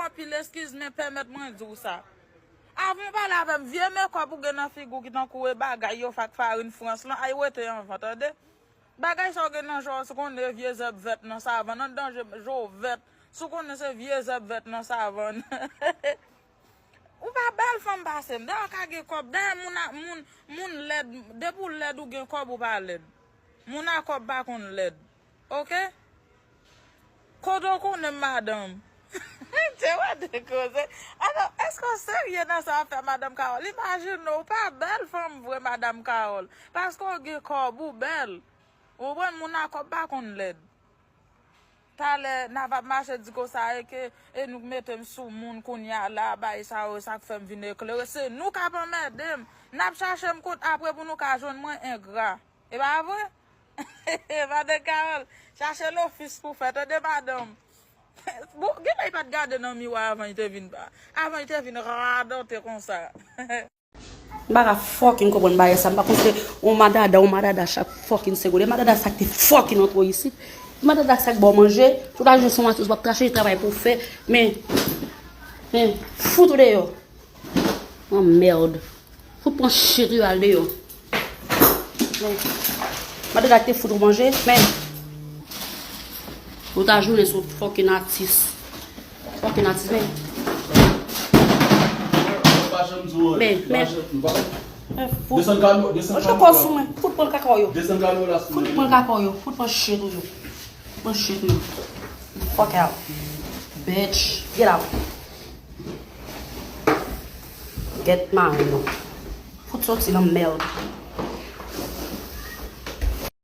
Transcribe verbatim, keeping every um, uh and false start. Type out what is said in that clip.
Anpil eskiz, men pèmèt mwen di w sa. Avan w pale avè m, vye mekòp ou gen nan figi w ki tankou e bagay yo fè ak farin Frans lan, ay wete anvan, tande? Bagay sa w gen nan je w, si w konnen vye zèb vèt nan savann, anndan je, je w vèt, si w konnen se vye zèb vèt nan savann. Ou pa bèl fanm pase m. Dayè w ka gen kòb. Dayè moun a, moun, moun lèd, depi w lèd ou gen kòb ou pa lèd. Moun a kòb pa konn lèd. Oke? Kote w konnen m madanm? Te wè de koze. Atò, èske w serye nan sa w ap fè madanm Carole? Imajine w pa bèl fanm vre madanm Carole. Paske w gen kòb ou bèl. Ou konprann moun a kòb pa konn lèd. Talè n ap ap mache di konsa e ke e nou k mete m sou moun kounye a la, bay sa yo, sa k fè m vin eklere. Se nou k ap anmède m. N ap chache m kout apre pou nou ka jwenn mwen engra. E pa vre? Madan Carole, chache lofis pou fè, tande madanm. Bon, gen lè li pa t gade nan miwa avan li te vin ba, avan li te vin radòte konsa. M pa ka fucking konprann bagay sa. M pa konn se on madada, on madada chak fucking segonn. E madada sa ki te fucking antre w isit. Madada sa ki ba w manje. Tout la jounen se on atis w ap trache, travay pou w fè. Men, men, fout ou deyò. Anmèd. Fout pran shit ou al deyò. Men, madada ki te fout ou manje. Men, ou ta jounen se on fucking atis. Fucking atis, men. Men, men. Men, fout. Desann kamyon, desann kamyon la. Fout pran kaka yo. Desann kamyon la. Fout pran kaka yo. Fout pran shit ou yo. Pran shit ou yo. Fuck out. Bitch. Get out. Get my no. Fout soti nan mèd.